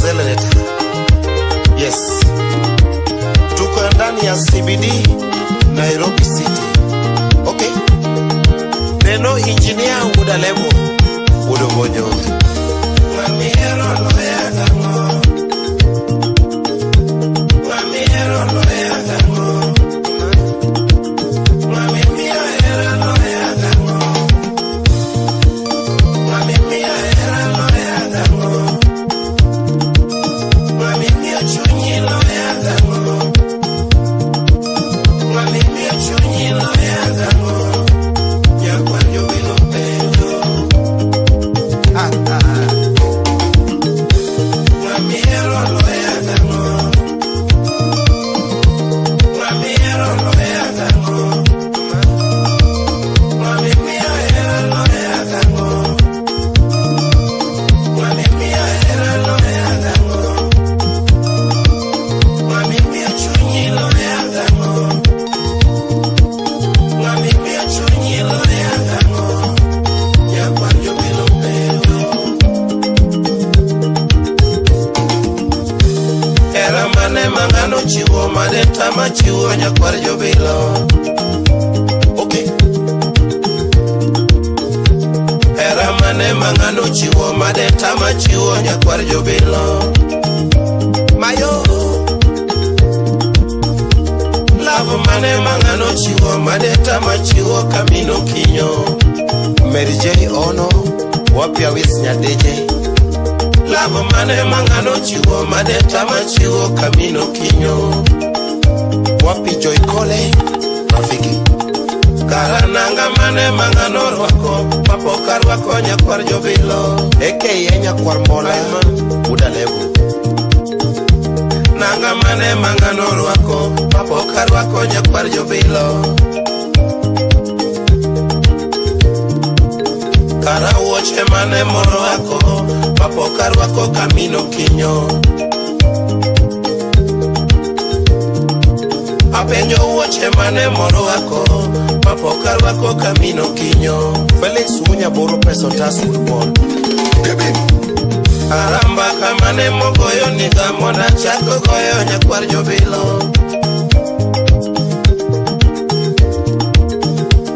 Accelerator. Yes. Tuko ndani ya CBD Nairobi City. Okay. Neno engineer Wuod Alego Wuod Obonyo. Mami hero loya gang'o? Mami hero loya gang'o? Mami miyo hera loya gang'o? Mami miyo hera loya gang'o? Mami miyo chunyi loya gang'o? Mami miyo chunyi loya gang'o? Nyakwar jobilo penjo. Ah, ah. Mami hero loya gang'o? Mami hero loya gang'o? Mami miyo hera loya gang'o? Mami miyo hera loya gang'o? Mami miyo chunyi loya gang'o? Mami miyo chunyi loya gang'o? Nyakwar jobilo penjo. Hera mane ma ng'ano chiwo mane tama chiwo nyakwar jobilo. Okay. Hera mane ma ng'ano chiwo mane tama chiwo nyakwar jobilo. Mayo. Love mane ma ng'ano chiwo mane tama chiwo kamino kinyo. Mary J Ono wapi Awis Nyadeje. Love mane ma ng'ano chiwo mane tama chiwo kamino kinyo. Wapi Joy Kole Rafiki. Kara nanga mane ma ng'ano rwako mapok arwako nyakwar jobilo. AKA nyakwar Mola Wuod Alego. Nanga mane ma ng'ano rwako mapok arwako nyakwar jobilo. Kara wuoche mane morwako mapok arwako kamino kinyo. Apenjo wuoche mane morwako mapok arwako kamino kinyo. Felix Wunya Boro Peso Tas Football. Aramba kamane mogoyo niga monda chako goyo nyakwar jobilo.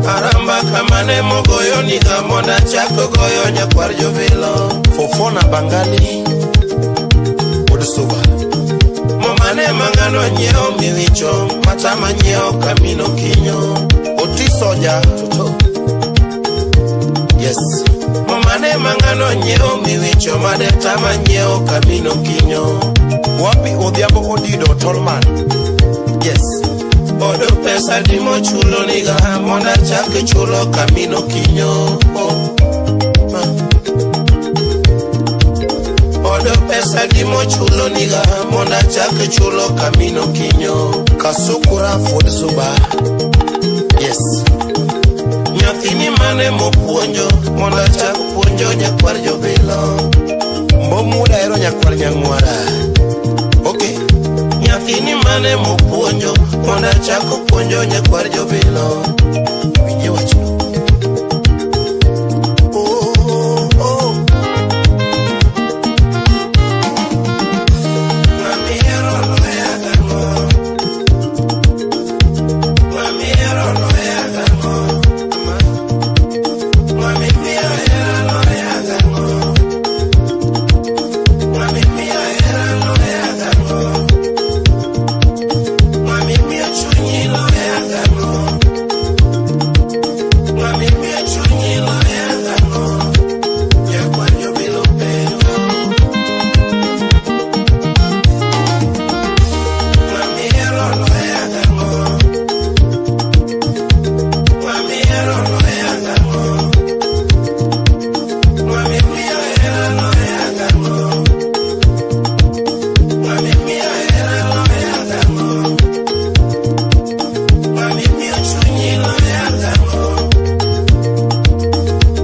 Aramba kamane mogoyo niga monda chako goyo nyakwar jobilo. Fofona Bangali Wuod Suba. Momane mang'ano nyiewo miwicho matama nyiewo kamino kinyo. Otisoja Toto. Yes. Momane mang'ano nyiewo miwicho made tama nyiewo kamino kinyo. Wapi Odhiambo Odido Tolman. Yes. Odo pesa di mochulo niga monda chak chulo kamino kinyo. Oh. Ah. Odo pesa di mochulo niga monda chak chulo kamino kinyo. Kasukura Ford Suba. Yes. Nyathini mane mopuonjo monda chak puonjo nyakwar jobilo. Mbomuda ero nyakwar nyang'wara. Okay. Nyathini mane mopuonjo monda chak puonjo nyakwar jobilo. Winje wachno. Oh, oh. Mami hero loya gang'o? Mami hero loya gang'o? Mami miyo hera loya gang'o? Mami miyo hera loya gang'o? Mami miyo chunyi loya gang'o? Mami miyo chunyi loya gang'o? Nyakwar jobilo penjo. Mami hero loya gang'o? Mami hero loya gang'o? Mami miyo hera loya gang'o? Mami miyo hera loya gang'o? Mami miyo chunyi loya gang'o?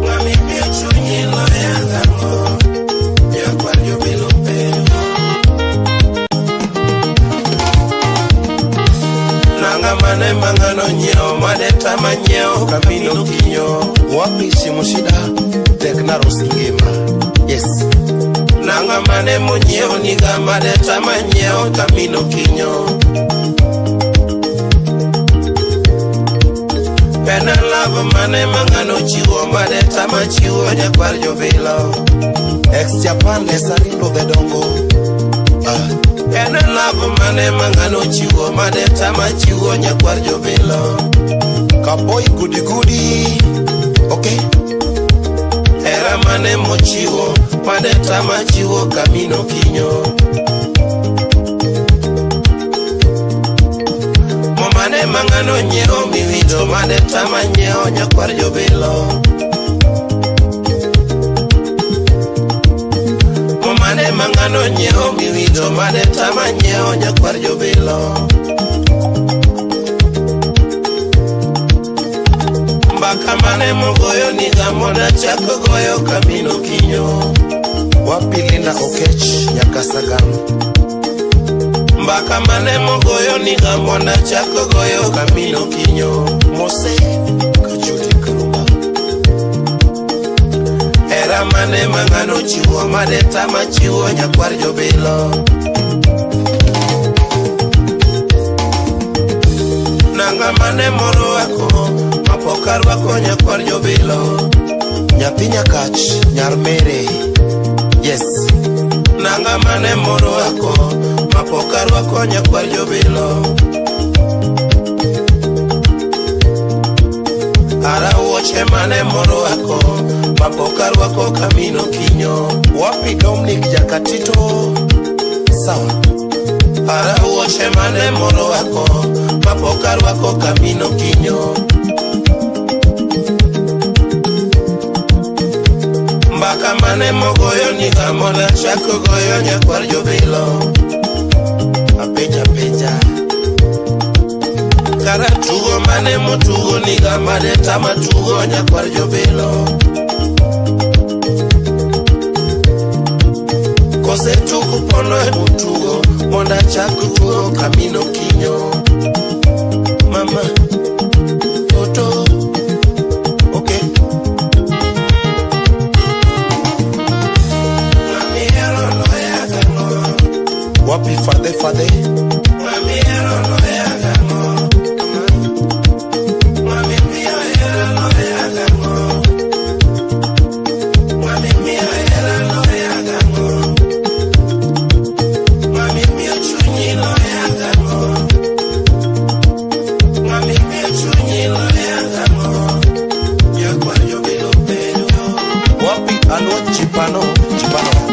Mami miyo chunyi loya gang'o? Nyakwar jobilo penjo. Nanga mane mang'ano nyiewo mane tama nyiewo kamino kinyo. Wapi Simushida Teknaros ngima. Yes. Nanga mane monyiewo niga madeta manyiewo kamino kinyo. En love mane mang'ano chiwo madeta machiwo nyakwar jobilo. Ex Japan Lesarindo the Dongo. Ah. En love mane mang'ano chiwo madeta machiwo nyakwar jobilo. Kaboy goody goody. Okay. Hera mane mochiwo madeta machiwo kamino kinyo. Mo mane mang'ano nyiewo miwito madeta manyiewo nyakwar jobilo. Mo mane mang'ano nyiewo miwito madeta manyiewo nyakwar jobilo. Mbaka mane mogoyo niga monda chako goyo kamino kinyo. Wapi Linda Okech Nyakasagan. Mbaka mane mogoyo niga monda chako goyo kamino kinyo. Mose Kachuti Kalumba. Hera mane mang'ano chiwo madeta machiwo nyakwar jobilo. Nanga mane morwako mapok arwako nyakwar jobilo. Nyathi Nyakach Nyar Mere. Yes. Nanga mane morwako mapok arwako nyakwar jobilo. Ara wuoche mane morwako mapok arwako kamino kinyo. Wapi Dominic Jakatito. Sawa. Ara wuoche mane morwako mapok arwako kamino kinyo. Mbaka mane mogoyo niga monda chako goyo nyakwar jobilo. Apenja penja. Kara tugo mane motugo niga madeta matugo nyakwar jobilo. Kose tugo pono e motugo monda chako tugo kamino kinyo. Mama Toto. Okay. Mami ero loya gang'o. Wapi Fadhe Fadhe. Mami ero loya gang'o. Mami miyo hera loya gang'o. Mami miyo hera loya gang'o. Mami miyo chunyi loya gang'o. Mami miyo chunyi loya gang'o. Nyakwar jobilo bedo. Wapi Aluoch Chipano Chipano.